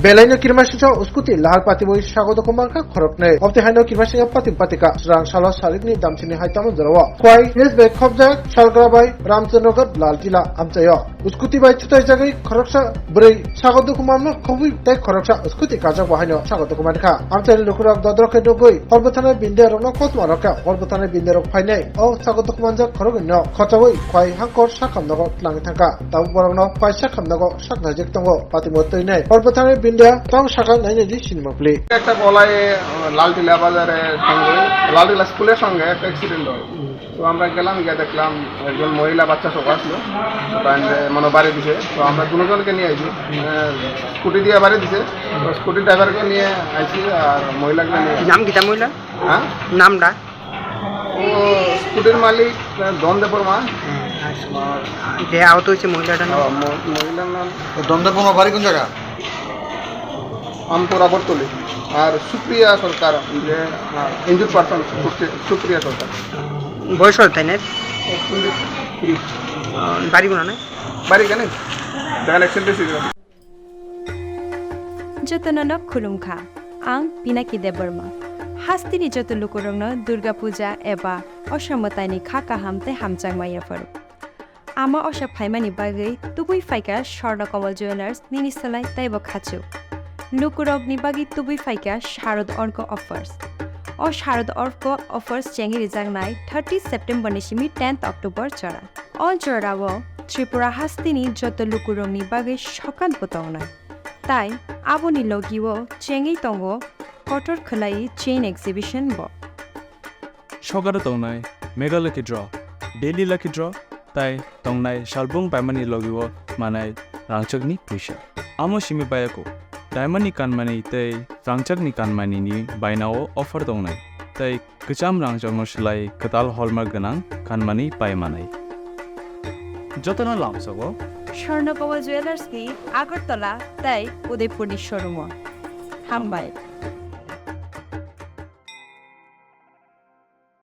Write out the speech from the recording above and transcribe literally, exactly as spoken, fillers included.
Belaino kirmasingcha scooty lahar patiwi sago dokhumang kha khoroknwi. Obtwi haino kirmasingcha patim patika srang salo sarikni damchini hai tamo jorao. Khwai S B khobjak salgra bai Ramchandra Ghat Laltila amchaio. Scooty bai chwtaijagwi khoroksa bwrwi sago dokhumano khobwi tei khoroksa scooty kajak bo haino sago dokhumani kha. Amchaini lukurok dodrok khe nugwi hor bwtharnai bindiarokno kothoma rwkha. Hor bwtharnai bindiarok phainai o sago dokhumanjak khoroknwino khochaui Khwai hangkor sakhamnogo twlangwi thangkha. Tabuk borokno Khwai sakhamnogo saknaijak tongo. Patimwi twinai hor bwtharnai bindia tong saka nainai di sinima pli. একটা কলাই, আহ, লালটিলা বাজারে সঙ্গে, লালটিলা স্কুলের সঙ্গে একটা অ্যাক্সিডেন্ট হয়। তো আমরা গেলাম, গিয়ে দেখলাম একজন মহিলা বাচ্চা সহ আসলো, তো তাই মানে বাড়ি দিছে। তো আমরা দুজনকে নিয়ে আইছি, আহ, স্কুটি দিয়ে বাড়ি দিছে। তো স্কুটি ড্রাইভারকে নিয়ে আইছি আর মহিলাকে নিয়ে নাম কিতা মহিলা? হ্যাঁ? নামটা? ও স্কুটির মালিক, আহ, ধন দেববর্মা। হুম, আচ্ছা। আর যে আহত হয়েছে মহিলাটার নাম? আহ, ম-, মহিলার নাম তো ধন দেববর্মা বাড়ি কোন জায়গা? আমপুর আগরতলি। আর সুপ্রিয়া সরকার, যে, আহ, ইনজুর্ড পারসন, সুপ্রি-, সুপ্রিয়া সরকার। বয়স হল তাই না? ও টোয়েন্টি থ্রি। আহ, বাড়ি কোন না? বাড়ি এখানে। যেখানে অ্যাক্সিডেন্ট হয়েছে। Jotono no khulumkha. Ang Pinaki Debbarma. Hasteni joto lukurokno Durga Puja eba Osa mwtaini kha kaham tei hamjakma yapharo. Ama Osa phaimani bagwi tubui phaikha Swarna Kamal Jewellers nini slai teibo khachuk. Lukurokni bagwi tubui phaikha Sharad Orko Offers. O Sharad Orko Offers chengwi rijaknai thirty September ni simi tenth October jora. O jorao Tripura hasteni joto lukurokni bagwi sokat bo tongnai. Tai aboni logio chengwi tongo kotor khwlai chain exhibition bo. Sokaro tongnai Mega Lucky Draw, Daily Lucky Draw, tai tongnai salbung paimani logio manai rangchakni puisa. Amo simi bayako, diamond ni kanmani tei rangchakni kanmani ni bainao offer tongnai, tei kwcham rangchakno swlai kwtal hallmark gwnang kanmani pai manai. Jotono lamsogo Swarna Kamal Jewellers ni Agartala tei Udaipur ni showroom o. Hambai.